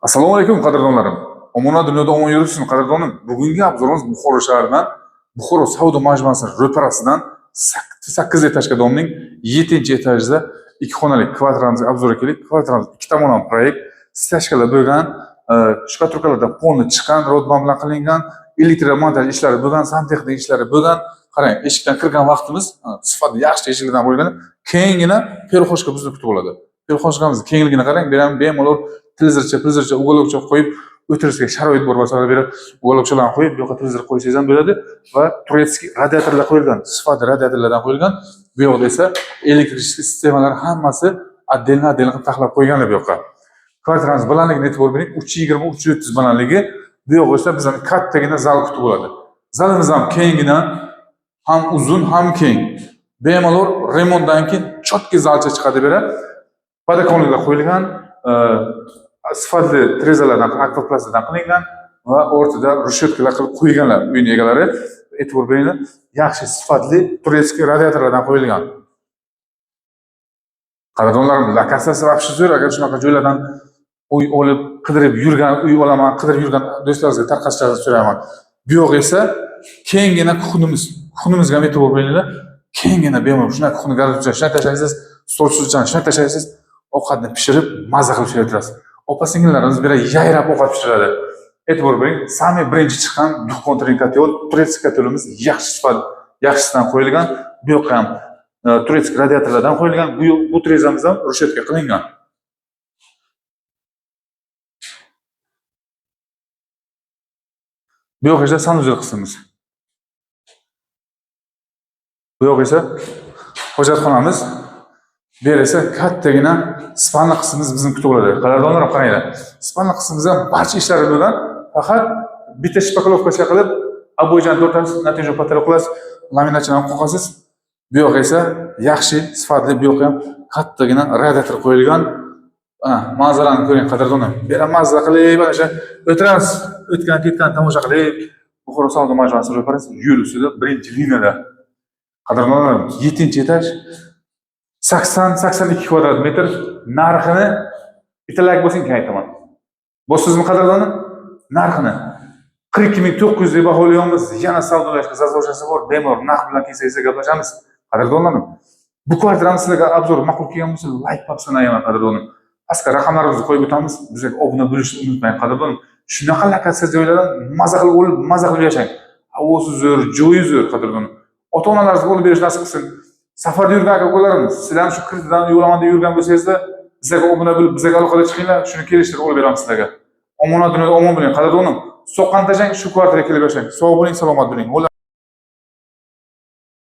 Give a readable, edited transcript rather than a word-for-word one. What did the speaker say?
Assalomu alaykum, qadrdonlarim. Omonat dunyoda omon yuribsin, qadrdonim. Bugungi обзор imiz Buxoro shahridan, Buxoro savdo majmuasining ro'parasidan 8 этажка дом ning 7-etajida 2 xonali kvartiramizga обзор ga keldik. Kvartiramiz ikki tomonlama proyekt, стяжка lar bo'lgan, штукатурка lardan полный chiqqan, rodman bilan qilingan, elektromontaj ishlari bo'lgan, santexnik ishlari bo'lgan. Qarang, eshikdan kirgan vaqtimiz sifati yaxshi eshiklardan qo'yilgan, keyingina перехожка bizni kutib oladi. Перехожка miz kengligini qarang, bu ham bemalol televizorcha, televizorcha, уголок cha qo'yib o'tirishga sharoit bor. Masalan, bu yerga уголок chalarni qo'yib, bu yoqqa televizor qo'ysangiz ham bo'ladi va турецкий radiatorlar qo'yilgan, sifatli radiatorlardan qo'yilgan. Bu yoqda esa электрический sistemalar hammasi отдельно отдельно qilib taxlab qo'yganlar bu yoqqa. Kvartiramiz balandligini e'tibor bering, 320, 330 balandligi. Bu yoq esa bizani kattagina zal kutib oladi. Zalimiz ham kengina, ham uzun, ham keng. Bemalol remontdan keyin чёткий zalcha chiqadi bu yerga. Подоконник lar qo'yilgan, sifatli derazalardan, akvaplastdan qilingan va o'rtada решётка lar qilib qo'yganlar uyning egalari. E'tibor beringlar, yaxshi sifatli турецкий radiatorlardan qo'yilgan. Qadrdonlarim, lokatsiyasi вообще zo'r. Agar shunaqa joylardan uy olib, qidirib yurgan, uy olaman, qidirib yurgan do'stlaringizga tarqatishlarini so'rayman. Bu yoq esa kengina кухня miz. Кухня mizga ham e'tibor beringlar. Kengina bemalol shunaqa кухня garnitурcha shunday tashlaysiz, stol stulchani shunday tashlaysiz, ovqatni pishirib, maza qilib pishirib. Opa singillarimiz bu yerda yayrab ovqat pishiradi. E'tibor bering, самый birinchi chiqqan двухконтурный котел, турецкий котел imiz yaxshi sifat, yaxshisidan qo'yilgan. Bu yoqqa ham турецкий radiatorlardan qo'yilgan. Bu derazamiz ham решётка qilingan. Bu yoq esa санузел qismimiz. Bu yoq esa hojatxonamiz. Bu yer esa kattagina спальня qismimiz bizni kutib oladi. Qadrdonlar, qaranglar. Спальня qismimizda ham barcha ishlari bo'lgan, faqat bitta шпаклёвка cha qilib, обой chani tortasiz, натяжной потолок qilasiz, laminatchani qoqasiz. Bu yoq esa yaxshi, sifatli, bu yoqqa ham kattagina radiator qo'yilgan. Ana, manzarani ko'ring, qadrdonlar. Bu yerda mazza qilib, ana o'sha o'tiramiz, o'tgan ketgan tomosha qilib, Buxoro savdo majmuasi ro'parasi yo'l ustida birinchi liniyada. Qadrdonlarim, 7-etaj 80-82 kvadrat metr, narxini bitta layk bo'lsin, keyin aytaman. Bosdingizmi, qadrdonim? Narxini 42 900 deb baholayapmiz. Yana savdolashga зазор chasi bor. Bemalol naqd bilan kelsangiz gaplashamiz. Qadrdonlarim, bu kvartirani sizlarga обзор ma'qul kelgan bo'lsa, layk bosishni ayaman, qadrdonim. Pastga raqamlarimizni qo'yib o'tamiz. Bizga obuna bo'lishni unutmang, qadrdonim. Shunaqa lokatsiya joylardan maza qilib o'lib, maza qilib yashang. Havosi zo'r, joyi zo'r, qadrdonim. Ota-onalaringizga olib berish nasib qilsin. Safarda yurgan aka ukalarim, sizlar ham shu kreditdan yo'laman deb yurgan bo'lsangizlar, bizlarga obuna bo'lib, bizlarga aloqada chiqinglar, shuni kelishtirib olib beramiz sizlarga. Omonat dunyoda omon bo'ling, qadrdonim. Soqqani tashlang, shu kvartiraga kelib yashang. Sog' bo'ling, salomat bo'ling.